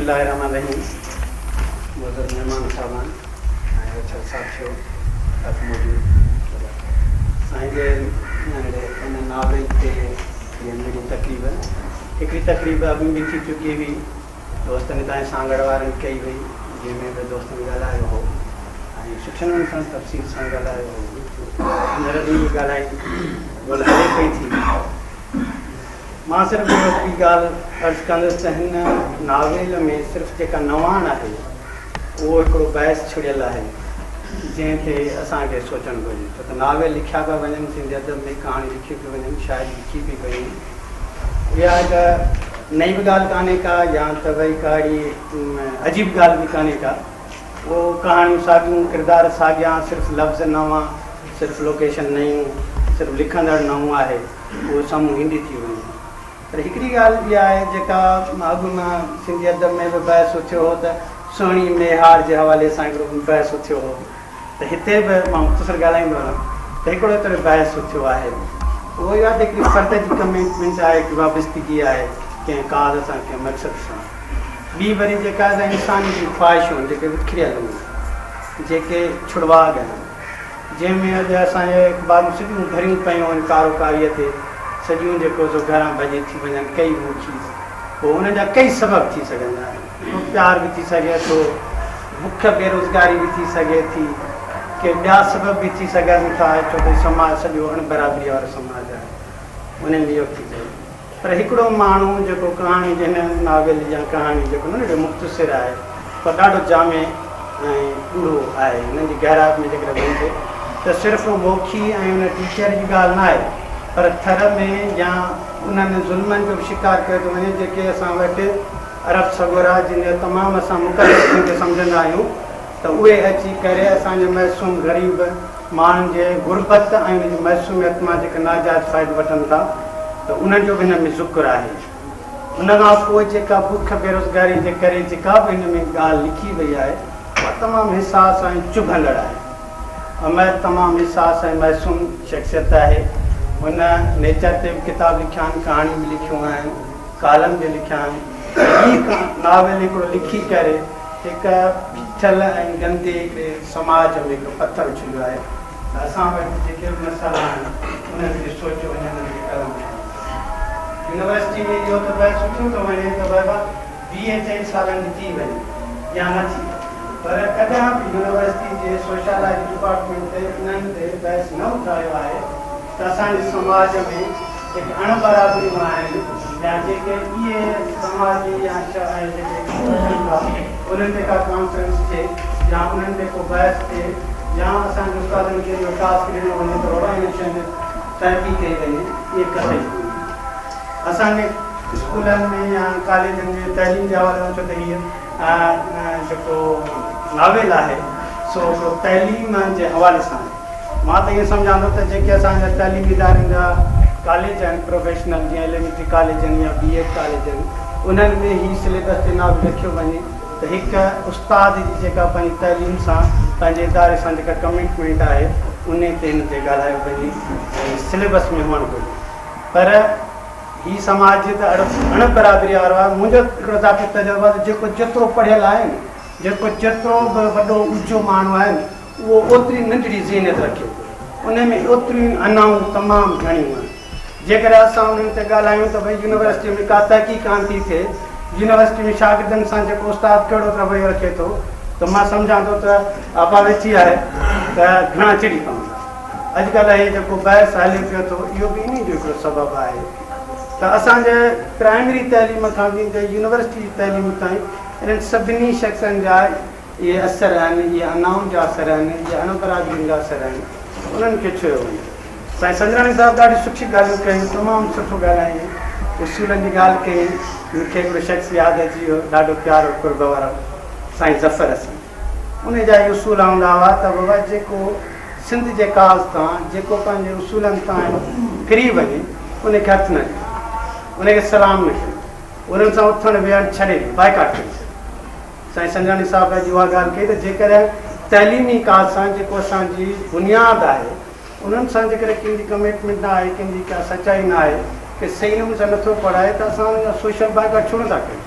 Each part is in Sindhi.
الله الرحمٰن الرحيم معزز مهمان صاحبان ۽ ويٺل ساٿيو اٿ موجود سائين جي ننڍڙي ان ناول تي هيء ننڍڙي تقريب هڪڙي تقريب اڳ ۾ به ٿي چڪي هئي دوستن هتان جي سانگهڙ وارن ڪئي هئي جنهن ۾ به دوستن ڳالهايو هو ۽ سٺي نموني سان تفصيل سان ڳالهايو هو هينئر به ڳالهائي ڳولهه هلي پئي ٿي. مان صرف هڪڙي ڳالهه عرض ڪندس ته هن ناول ۾ صرف جيڪا نواڻ آهي اهو هڪڙو بحث ڇڙيل آهي جنهن تي اسان کي سوچڻ گهرجي ڇو ته ناول لکيا پيا وڃن سنڌي ادب ۾ ڪهاڻيون لکيون پيون وڃن شاعري لکي پئي وڃي اها هڪ نئين به ڳالهه ڪانهي ڪا يا ته وري ڪا اهڙي عجيب ڳالهه به ڪانهي ڪا اهو ڪهاڻيون ساڳيون ڪردار ساڳيا صرف لفظ نوان صرف لوڪيشن نيون صرف لکندڙ نئون آهي اهو سامهون ايندي ٿي وڃي. پر هڪڙي ڳالهه اها آهي جيڪا اڳ ۾ سنڌي ادب ۾ به بحث اٿيو هو ته سهڻي ميهار جي حوالي سان هڪڙو بحث اٿيو هو ته هتي به مان مختصر ڳالهائيندو هلان ته هڪڙو ايترو بحث اٿيو آهي اهو اهو آهي ته هڪڙي فرد جي ڪمٽمينٽ آهي هڪ وابستگي آهي ڪنهن ڪاز سان ڪنهن مقصد سان ٻي وري جيڪا آهي سا انسان جون خواهشون جيڪي وکريل هن جيڪي ڇڙواڳ آهن. جنهن ۾ اڄ اسان جي اخبارون سڄيون ڀريون پيون آهن ڪارو ڪاريء تي سڄيون جيڪو سو گهران ڀڄي ٿي وڃن ڪئي موکي پوء انهن جا ڪئي سبب ٿي سگهندا آهن هڪڙو پيار به ٿي سگهي ٿو بک بيروزگاري به ٿي سگهي ٿي ڪي ٻيا سبب به ٿي سگهن ٿا ڇو ته سماج سڄو اڻ برابريء وارو سماج آهي انهن ۾ اهو ٿي سگهي ٿو. پر هڪڙو ماڻهو جيڪو ڪهاڻي جي هن ناول يا ڪهاڻي جيڪو ننڍڙو مختصر آهي پر ڏاڍو جامع ۽ ڳوڙهو آهي هن جي گهرائپ ۾ جيڪڏهن وڃجي ته صرف موکي ۽ ان ٽيچر جي ڳالهه نه آهي پر ٿر ۾ يا انهن ظلمن جو به شڪار ڪيو ٿو وڃي جيڪي اسان وٽ عرب سڳورا جن جا تمام اسان مقدس جن کي سمجهندا آهيون ته اهي اچي ڪري اسان جي معصوم غريب ماڻهن جي غربت ۽ ان جي معصوميت مان جيڪي ناجائز فائدو وٺن ٿا ته انهن جو به هن ۾ ذڪر آهي. ان کان پوء جيڪا بک بيروزگاري جي ڪري جيڪا به هن ۾ ڳالهه لکي وئي آهي اها تمام حساس ۽ چڀندڙ آهي. اميد تمام حساس ۽ معصوم شخصيت آهي. هن نيچر تي به ڪتاب لکيا آهن، ڪهاڻيون به لکيون آهن، ڪالم به لکيا آهن ۽ هي ناول هڪڙو لکي ڪري هڪ بڇل ۽ گندي هڪڙي سماج ۾ هڪڙو پٿر اڇليو آهي ته اسان وٽ جيڪي به مسئلا آهن انهن کي سوچيو وڃي انهن کي قدم کڻيو وڃي. يونيورسٽي ۾ اهو ته بحث اٿيو ٿو وڃي ته بابا بي اي چئن سالن جي ٿي وڃي يا نه ٿي پر ڪڏهن به يونيورسٽي جي سوشالاجي ڊپارٽمينٽ تي انهن تي بحث نه اٿايو آهي ته اسان جي سماج ۾ جيڪي اڻ برابريون آهن يا جيڪي اهي سماجي يا جيڪي اشو اچن ٿا انهن تي ڪا ڪانفرنس ٿئي يا انهن تي ڪو بحث ٿئي يا اسان جي استادن کي اهو ٽاسڪ ڏنو وڃي ته بابا انهن شين تي تحقيق ڪئي وڃي اهي قطعي ڪونهي اسان جي اسڪولن ۾ يا ڪاليجن ۾ تعليم جي حوالي سان ڇو ته هيء جيڪو ناول آهي سو هڪڙو تعليم جي حوالي سان آهي. مان ته ائين سمجهان ٿو ته جيڪي اسان جا تعليمي ادارن جا ڪاليج آهن پروفيشنل جيئن ايليمينٽري ڪاليج آهن يا بي ايڊ ڪاليج آهن انهن ۾ هي سليبس تي ناول رکيو وڃي ته هڪ استاد جي جيڪا پنهنجي تعليم سان پنهنجي اداري سان جيڪا ڪمٽمينٽ آهي انهي تي هن تي ڳالهايو وڃي ۽ سليبس ۾ هئڻ گهرجي پر هي سماج ته اڻ برابري وارو آهي منهنجو هڪڙو ذاتي تجربو آهي ته جيڪو جيترو پڙهيل آهي نه جيڪو جيترو به وڏو اوچو ماڻهو آهي نه اهو اوتري ننڍڙي ذهنيت رکي ٿو. ان ۾ اوتريون ئي انائون تمام گهڻيون آهن. جيڪڏهن اسان انهن تي ڳالهايون ته ڀئي يونيورسٽيء ۾ ڪا تحقيق ڪانه ٿي ٿئي، يونيورسٽي ۾ شاگردن سان جيڪو استاد ڪهڙو رويو رکي ٿو ته مان سمجهان ٿو ته آپا ويٺي آهي ته گهڻا چڙي پوندا. اڄڪلهه هي جيڪو بحث هلي پيو ٿو اهو به انهي جو هڪڙو سبب آهي ته اسان جي پرائمري تعليم کان ويندي يونيورسٽي جي تعليم تائين انهن سڀني شخصن جا اهي اثر آهن، اهي انائن جا اثر آهن، اهي اڻ برابرين جا اثر آهن، انهن کي ڇهيو وڃي. سائين سنجراڻي صاحب ڏاڍيون سٺيون ڳالهيون ڪيون، تمام سٺو ڳالهايائين، اصولن جي ڳالهه ڪيائين، مون کي هڪڙو شخص ياد اچي ويو، ڏاڍو پيارو قرب وارو سائين ظفر حسن، انهي جا اهي اصول هوندا هئا ته بابا جيڪو سنڌ جي ڪاز تان، جيڪو پنهنجي اصولن تان ڦري وڃي، انهي کي هٿ نه ڏيو، انهي کي سلام نه ڪيو، انهن سان اٿڻ ويهڻ ڇڏي ڏيو، بائيڪاٽ ڪري ڇڏيو. سائين سنجراڻي صاحب اڄ اها ڳالهه ڪئي ته جيڪڏهن تعليمي ڪاز سان جيڪو اسان جي بنياد آهي انهن سان جيڪڏهن ڪنهن جي ڪمٽمينٽ نه آهي ڪنهن جي ڪا سچائي نه آهي ڪي صحيح نموني سان نٿو پڙهائي ته اسان ان جا سوشل بائيڪاٽ ڇو نٿا ڪريون.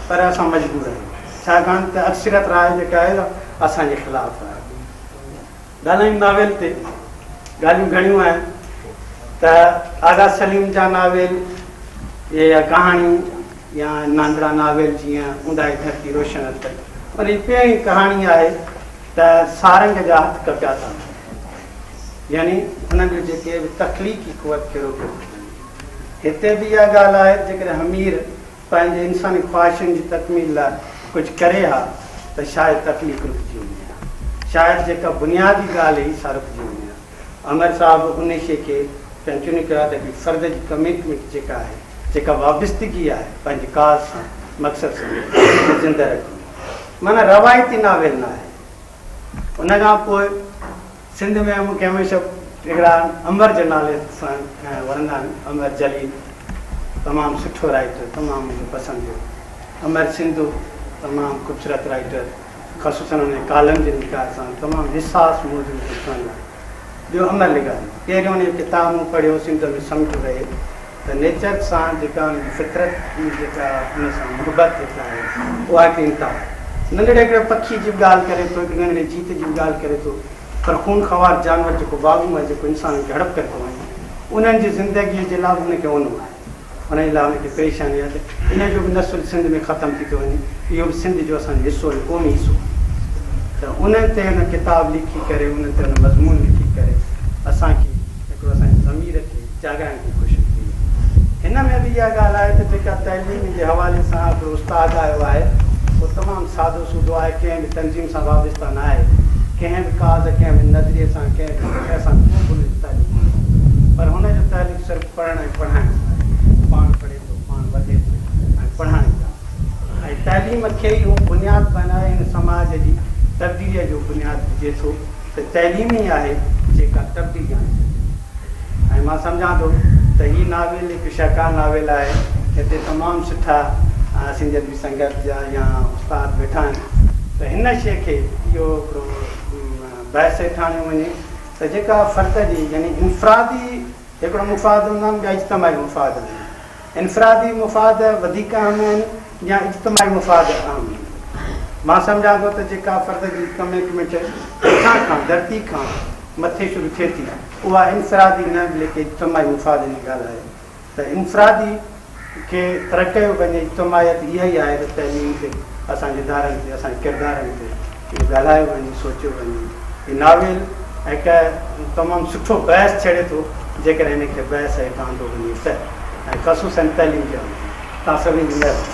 پر اسان مجبور آهيون ڇاڪاڻ ته اڪثريت راء جيڪا آهي سا اسان جي خلاف آهي. ڳالهايون ناول تي ڳالهيون گهڻيون آهن ته آغا سليم جا ناول يا ڪهاڻيون يا نانڍڙا ناول جيئن اونداهي ڌرتي روشن هٿ ان جي پهرين ڪهاڻي آهي ته سارنگ جا هٿ ڪپيا ٿا وڃن يعني انهن جو جيڪي به تخليقي قوت کي روڪيو ٿو وڃي. هتي به اها ڳالهه آهي ته جيڪڏهن حمير پنهنجي انساني خواهشن جي تڪميل لاء ڪجهه ڪري ها ته شايد تخليق رڪجي وڃي ها. شايد جيڪا بنيادي ڳالهه هئي سا رڪجي وڃي ها. امر صاحب ان شيء کي ڪنٽينيو ڪيو آهي ته هڪڙي فرد جي ڪمٽمينٽ جيڪا آهي، جيڪا وابستگي آهي پنهنجي ڪاز سان، مقصد سان، ان کي زنده رکڻو. معنيٰ روايتي ناول نه آهي. ان کان پوء سنڌ ۾ مون کي هميشه هڪڙا امر جي نالي سان وڻندا آهن، امر جليل تمام سٺو رائيٽر، تمام منهنجو پسند جو، امر سنڌو تمام خوبصورت رائيٽر، خصوصن ان جي ڪالم جي لکيا سان تمام حساس موضوع تي کڻندو آهي. ٻيو امر لغاري، پهريون ان جو ڪتاب مون پڙهيو سنڌ ۾ سمنڊ رهي ته نيچر سان جيڪا ان جي فطرت جي جيڪا ان سان محبت جيڪا آهي اها هڪ انتها آهي. ننڍڙي هڪڙي پکي جي به ڳالهه ڪري ٿو، هڪ ننڍڙي جيت جي به ڳالهه ڪري ٿو پر خون خوار جانور جيڪو واڳون آهي جيڪو انسانن کي هڙپ ڪري ٿو وڃي انهن جي زندگيء جي لاء به هن کي اونو آهي. انهن جي لاء هن کي پريشاني آهي ته ان جو به نسل سنڌ ۾ ختم ٿي ٿو وڃي اهو به سنڌ جو اسان جو حصو آهي قومي حصو آهي ته انهن تي هن ڪتاب لکي ڪري انهن تي هن مضمون لکي ڪري اسان کي هڪڙو اسان جي ضمير کي جاڳائڻ جي ڪوشش ڪئي آهي. هن ۾ به اها ڳالهه آهي ته جيڪا تعليم جي حوالي سان هڪڙو استاد آيو آهي اهو تمام سادو سودو آهي، ڪنهن به تنظيم سان وابسته نه آهي، ڪنهن به ڪاز، ڪنهن به نظريي سان، ڪنهن به فڪر سان ڪو به هن جو تعلق ڪونهي پر هن جو تعلق صرف پڙهڻ ۽ پڙهائڻ سان آهي. پاڻ پڙهي ٿو، پاڻ وڌي ٿو ۽ پڙهائڻ چاهي ٿو ۽ تعليم کي ئي هو بنياد بنائي هن سماج جي تبديليء جو بنياد وجهي ٿو. ته تعليم ئي آهي جيڪا تبديلي آڻي سگهي ٿي ۽ مان سمجهان ٿو ته هي ناول هڪ شاهڪار ناول آهي هتي تمام سٺا سنڌي ادبي سنگت جا يا استاد ويٺا آهن ته هن شيء کي اهو هڪڙو بحث هيٺ آڻيو وڃي ته جيڪا فرد جي يعني انفرادي هڪڙو مفاد هوندا آهن ٻيا اجتماعي مفاد هوندا آهن. انفرادي مفاد وڌيڪ اهم آهن يا اجتماعي مفاد اهم آهن؟ مان سمجهان ٿو ته جيڪا فرد جي ڪمٽمينٽ هيٺان کان، ڌرتي کان، مٿي شروع ٿئي ٿي، اها انفرادي نه بلڪه اجتماعي مفاد جي ڳالهه آهي ته انفرادي کي ترڪ ڪيو وڃي، اجتماعيت اها ئي آهي ته تعليم تي، اسان جي ادارن تي، اسان جي ڪردارن تي اهو ڳالهايو وڃي، سوچيو وڃي. هي ناول هڪ تمام سٺو بحث ڇيڙي ٿو، جيڪڏهن هن کي بحث هيٺ آندو وڃي ته ۽ خصوصاً تعليم جي حوالي سان. توهان سڀني جي مهرباني.